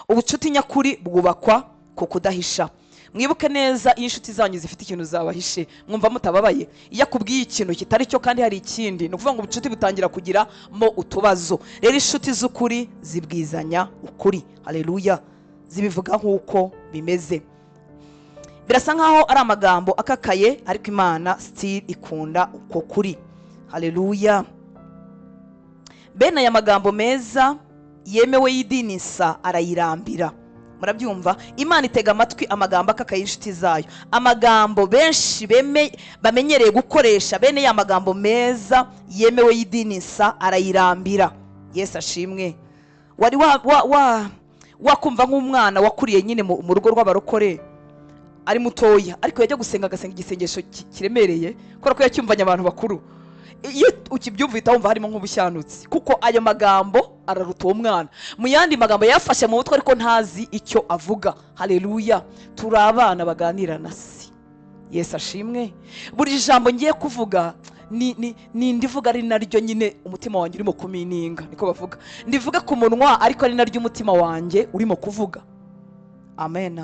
Ubucuti nyakuri bwubakwa ku kudahisha. Mwibuke neza, iyo inshuti zanyu zifite ikintu zabahishe, mwumva mutababaye? Iyo akubwiye ikintu kitari cyo kandi hari ikindi, ni ukuvuga ngo ubucuti butangira kugira mo utubazo. Rero inshuti z'ukuri zibwizanya ukuri. Haleluya! Zibivuga nk'uko bimeze. Birasa nkaho ari amagambo akakaye, ariko Imana still ikunda uko kuri. Haleluya! Bene aya magambo meza yemewe y'idini nsa arayirambira. Murabyumva? Imana itega amatwi amagambo akakaye y'inshuti zayo, amagambo benshi bamenyereye gukoresha. Bene ya magambo meza yemewe y'idini nsa arayirambira. Yesu ashimwe. Wari wakumva nk'umwana wakuriye nyine mu rugo rw'abarokore ari mutoya, ariko yajya gusenga agasenga igisengesho kiremereye kubera ko yacyumvanye abantu bakuru? Iyo ukibyumva uhita wumva harimo nk'ubushyanutsi, kuko ayo magambo araruta uwo mwana. Mu yandi magambo, yayafashe mu mutwe ariko ntazi icyo avuga. Haleluya! Turi abana baganira na si. Yesu ashimwe. Buri jambo ngiye kuvuga ni ndivuga ari naryo nyine umutima wanjye urimo kumininga, niko bavuga. Ndivuga ku munwa ariko ari naryo umutima wanjye urimo kuvuga. Amen.